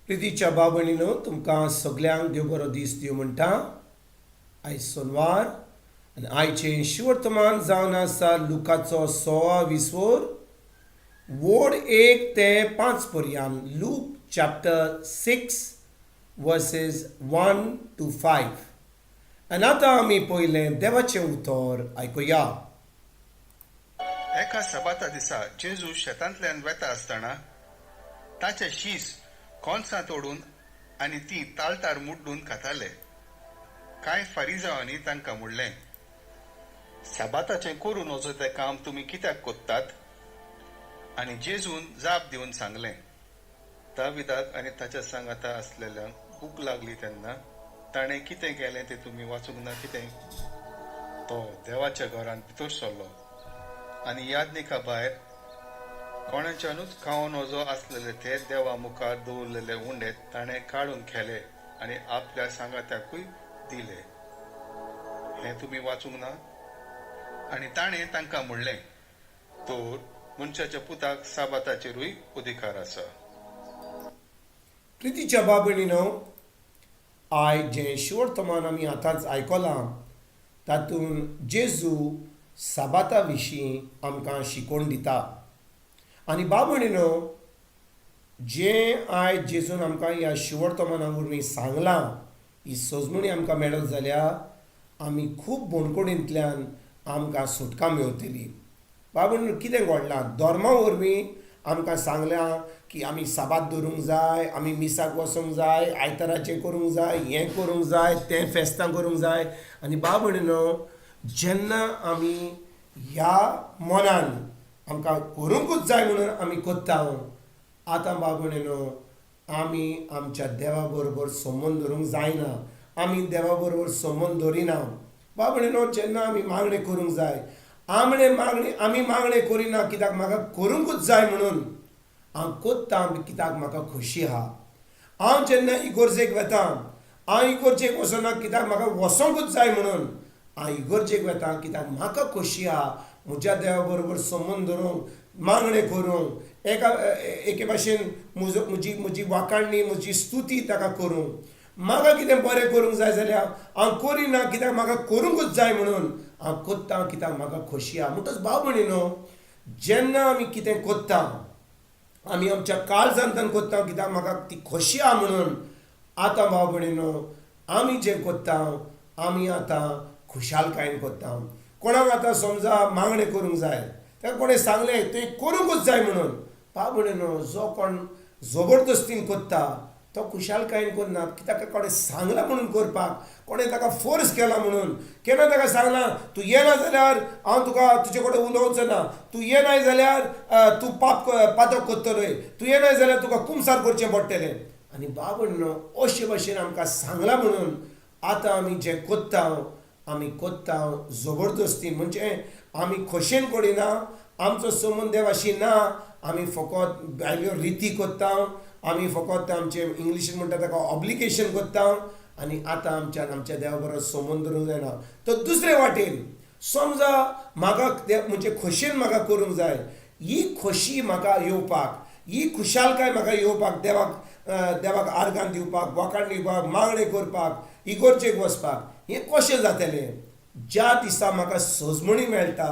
प्रितीच्या भाव भयणीनो, तुमकां सगल्यांक देव बरो दीस दिवं म्हणटा. आयज सोनवार आनी आयचें शिवर्तमान जावन आसा लुकाचो सोळा विसोर वोड 1 ते 5 पर्यंत, Luke chapter 6 verses 1 to 5. आनी आतां आमी पयलें देवाचें उतर आयकुया. एका सबाता दिसा जेजू शेतांतल्यान वेता आसतना ताचे शीस कोनसां तोडून आनी तीं ताळटार मुड्डून खाताले. कांय फारिजावांनी तांकां म्हणलें, "सबाताचें करूं नजो तें काम तुमी कित्याक कोत्तात?" आनी जेजून जाप दिवन सांगलें, "दाविदाक आनी ताच्या सांगाता आसलेल्यांक भूक लागली तेन्ना ताणें कितें केलें तें तुमी वाचूंक ना कितें? तो देवाच्या घरांत भितर सरलो आनी यादनिका भायर कोणाच्यानूच खावं नजो आसलेले ते देवा मुखार दवरलेले उंडे ताणें काडून खेले आनी आपल्या सांगात्याकूय दिले. हें तुमी वाचूंक ना?" आनी ताणें तांकां म्हणलें, "तर मनशाच्या पुताक साबाताचेरूय अधिकार आसा." प्रितीच्या भाव भयणीनो, आयज जें शिवर्तमान आमी आतांच आयकलां तातूंत जेजू साबाता विशीं आमकां शिकोवन दिता. आनी भाव भयणीनो, जें आयज जेजून आमकां ह्या शिवर्तमाना वरवीं सांगलां, ही सजमणी आमकां मेळत जाल्यार आमी खूब बणकोणींतल्यान आमकां सुटका मेवतली. भाव भयणीनो, कितें घडलां, धर्मा वरवीं आमकां सांगलां की आमी साबात दवरूंक जाय, आमी मिसाक वचूंक जाय, आयताराचें करूंक जाय, हें करूंक जाय, तें फेस्तां करूंक जाय. आनी भाव भयणीनो, जेन्ना आमी ह्या मनान आमकां करूंकूच जाय म्हणून आमी कोत्ता, आतां भाव भयणीनो, आमी आमच्या देवा बरोबर संबंद दवरूंक जायना, आमी देवा बरोबर संबंद दवरिना. भाव भयणीनो, जेन्ना आमी मागणें करूंक जाय, आमणे मागणी आमी मागणें करिना कित्याक म्हाका करूंकूच जाय म्हणून. हांव कोत्ता कित्याक म्हाका खोशी आहा. हांव जेन्ना इगोर्जेक वता, हांव इगोर्जेक वचना कित्याक म्हाका वचोंकूच जाय म्हणून. हांव इगोर्जेक वता कित्याक म्हाका खोशी आहा म्हज्या देवा बरोबर संबंद दवरूंक, मागणें करूंक, एका एके भाशेन म्हजो म्हजी म्हजी वाखाणणी, म्हजी स्तुती ताका करूंक. म्हाका कितें बरें करूंक जाय जाल्यार हांव करिना कित्याक म्हाका करूंकूच जाय म्हणून. हांव कोत्ता कित्याक म्हाका खोशी आहा. म्हणटच भाव भयणीनो, जेन्ना आमी कितें कोत्ता, आमी आमच्या काळजांतल्यान कोत्ता कित्याक म्हाका ती खोशी आहा म्हणून. आतां भाव भयणीनो, आमी जें कोत्ता, आमी आतां खुशालकायेन कोत्ता. कोणाक आतां समजा मागणें करूंक जाय, ताका कोणें सांगलें तुवें करूंकूच जाय म्हणून, भाव भयणीनो, जो कोण जबरदस्तीन कोत्ता तो खुशालकायेन करना, कित्याक कोणें सांगलां म्हणून करपाक, कोणें ताका फोर्स केला म्हणून. केन्ना ताका सांगलां, तूं येना जाल्यार हांव तुका तुजे कडेन उलोवचो ना, तूं येनाय जाल्यार तूं पाप पातक करतलोय, तूं येनाय जाल्यार तुका कुमसार करचें पडटलें. आनी भाव भयणीनो, अशे भाशेन आमकां सांगलां म्हणून आतां आमी जें कोत्ता, आमी कोत्ता जबरदस्ती, म्हणजे आमी खोशयेन करिना. आमचो संबंद देवाशी ना. आमी फकत भायल्यो रिती कोत्ता, आमी फकत आमचे इंग्लिशीन म्हणटा ताका ऑब्लिगेशन कोत्ता आनी आतां आमच्यान आमच्या देवा बरोबर संबंद दवरूंक जायना. तर दुसरे वाटेन समजा म्हाका म्हणजे खोशयेन म्हाका करूंक जाय, ही खोशी म्हाका येवपाक, ही खुशालकाय म्हाका येवपाक, देवाक देवाक आर्गां दिवपाक, वाखाण दिवपाक, मागणें करपाक, इगोर्जेक वचपाक, हें कशें जातलें? ज्या दिसा म्हाका सजमणी मेळटा,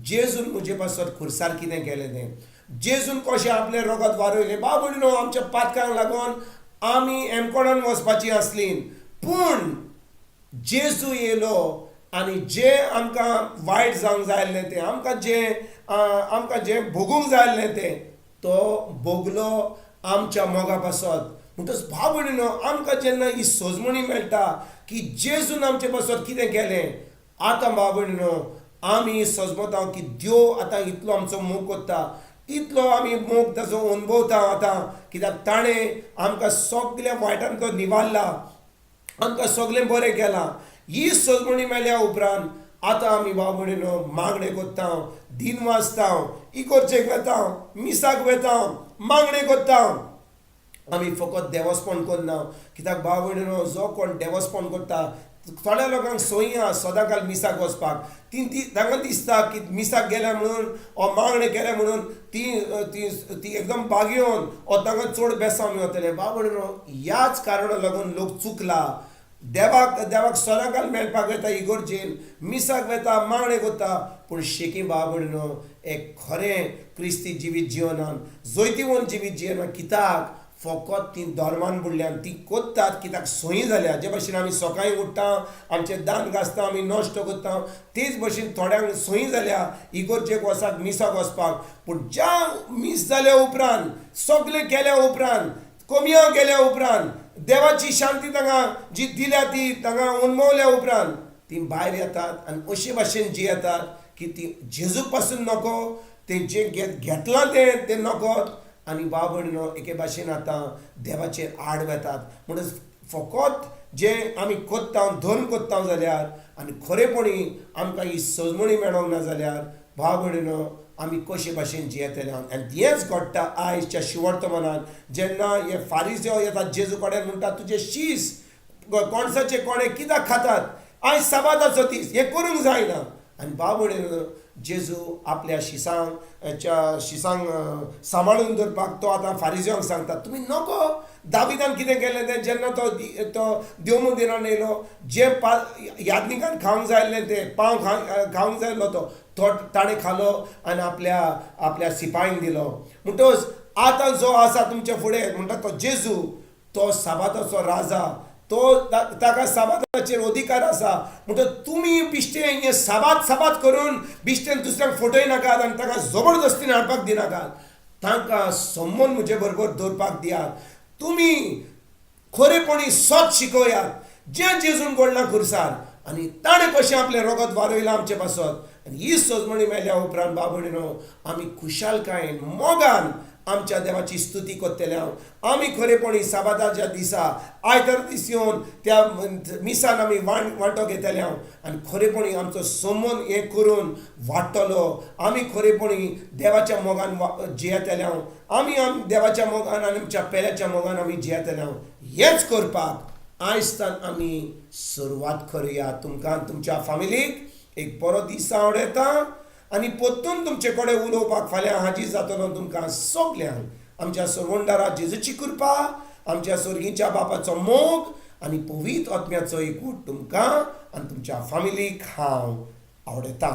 जेजून म्हजे पासत खुर्सार कितें केलें तें, जेजून कशें आपलें रगत वारयलें. भाव भयणीनो, आमच्या पातकांक लागून आमी एमकोणान वचपाची आसली, पूण जेजू येयलो आनी जें आमकां वायट जावंक जाय आसलें तें, आमकां जें भोगूंक जाय आसलें तें तो भोगलो आमच्या मोगा पासत. म्हणटच भाव भयणीनो, आमकां जेन्ना ही सजमणी मेळटा की जेजून आमचे पासत कितें केलें, आतां भाव भयणीनो, आमी सजमता की देव आतां इतलो आमचो मोग करता, इतलो आमी मोग ताचो अनुभवता आतां, कित्याक ताणें आमकां सगल्या वायटान तो निवारला, आमकां सगलें बरें केलां. ही सजमणी मेळ्ळ्या उपरांत आतां आमी भाव भयणीनो मागणें करता, दिन वाचता, इगोर्जेक वेता, मिसाक वेता, मागणें करता. आमी फकत देवस्पण करना, कित्याक भाव भयणीनो, जो कोण देवस्पण करता थोड्या लोकांक संवय आहा सदांकाल मिसाक वचपाक. ती ती तांकां दिसता की मिसाक गेल्या म्हणून ओ मागणें केलें म्हणून ती ती ती एकदम बागयोवन ओ तांकां चड बेसांव मेवतलें. बाबडो ह्याच कारणाक लागून लोक चुकला. देवाक देवाक सदांकाल मेळपाक वता इगोर्जेन, मिसाक वता, मागणें करता, पूण शेकी बाबडो एक खरें क्रिस्ती जिवीत जिवनान जैतिवंत जिवीत जियेना. कित्याक फकत ती धर्मान बुडल्यान ती कोत्तात कित्याक संवय जाल्या. जे भशेन आमी सकाळीं उठ्ठा आमचें दांत घासता आमी नश्ट करता तेच भशेन थोड्यांक संवय जाल्या इगोर्जेक वचाक मिसाक वचपाक. पूण ज्या मीस जाल्या उपरांत सगळें केल्या उपरांत कोमियांव केल्या उपरांत देवाची शांती तांकां जी दिल्या ती तांकां अणभवल्या उपरांत ती भायर येतात आनी अशे भाशेन जियेतात की ती जेजूक पासून नको, तें जें घेतलां तें तें नकोत आनी भाव भयणीनो एके भाशेन आतां देवाचेर आड वेतात. म्हणून फकत जें आमी कोत्ता धर्म कोत्ता जाल्यार आनी खरेपणी आमकां ही सजमणी मेळोंक ना जाल्यार भाव भयणीनो आमी कशे भाशेन जियेतले. आनी हेंच घडटा आयच्या शिवर्तमानान जेन्ना हे फारिजेव येतात जेजू कडेन म्हणटा तुजे शीस कोणसाचे कोणे कित्याक खातात, आयज साबादाचो दीस, हें करूंक जायना. आनी भाव भयणीनो जेजू आपल्या शिसांक शिसांक सांबाळून दवरपाक तो आतां फारिजेवांक सांगता तुमी नको दाविदान कितें केलें तें जेन्ना तो तो देव मंदिरान येयलो जें पा याज्ञिकान खावंक जाय आसलें तें पांव खावंक जाय आसलो तो तो ताणें खालो आनी आपल्या आपल्या सिपाहींक दिलो. म्हणटकच आतां जो आसा तुमच्या फुडें म्हणटा तो जेजू तो साबाताचो राजा, तो ताका साबाताचेर अधिकार आसा. म्हणटकच तुमी बिश्टें हें साबात साबात करून बिश्टेन दुसऱ्यांक फटय नाकात आनी ताका जबरदस्तीन हाडपाक दिनाकात, तांकां संबंद म्हजे बरोबर दवरपाक दियात. तुमी खरेपणी सत शिकोयात जें जेजून घडलां खुर्सार आनी ताणें कशें आपलें रगत वारयलां आमचे पासत. आनी ही सजमणी मेल्या उपरांत भाव भयणीनो आमी खुशालकायेन मोगान आमच्या देवाची स्तुती करतले. आमी खरेपणी साबाताच्या दिसा आयतार दीस येवन त्या मिसान आमी वांटो घेतले आनी खरेपणी आमचो संबंद हें करून वाडटलो. आमी खरेपणी देवाच्या मोगान जियेतले. आमी देवाच्या मोगान आनी आमच्या पेल्याच्या मोगान आमी जियेतले. हेंच करपाक आयजतान आमी सुरवात करुया. तुमकां तुमच्या फामिलीक एक बरो दीस आवडटा आनी परतून तुमचे कडेन उलोवपाक फाल्यां हाजीर जातलो तुमकां सगल्यांक. आमच्या सरवंडारा जेजूची कृपा, आमच्या स्वर्गीच्या बापाचो मोग आनी पवित्र आत्म्याचो एकूट तुमकां आनी तुमच्या फामिलीक हांव आवडटा.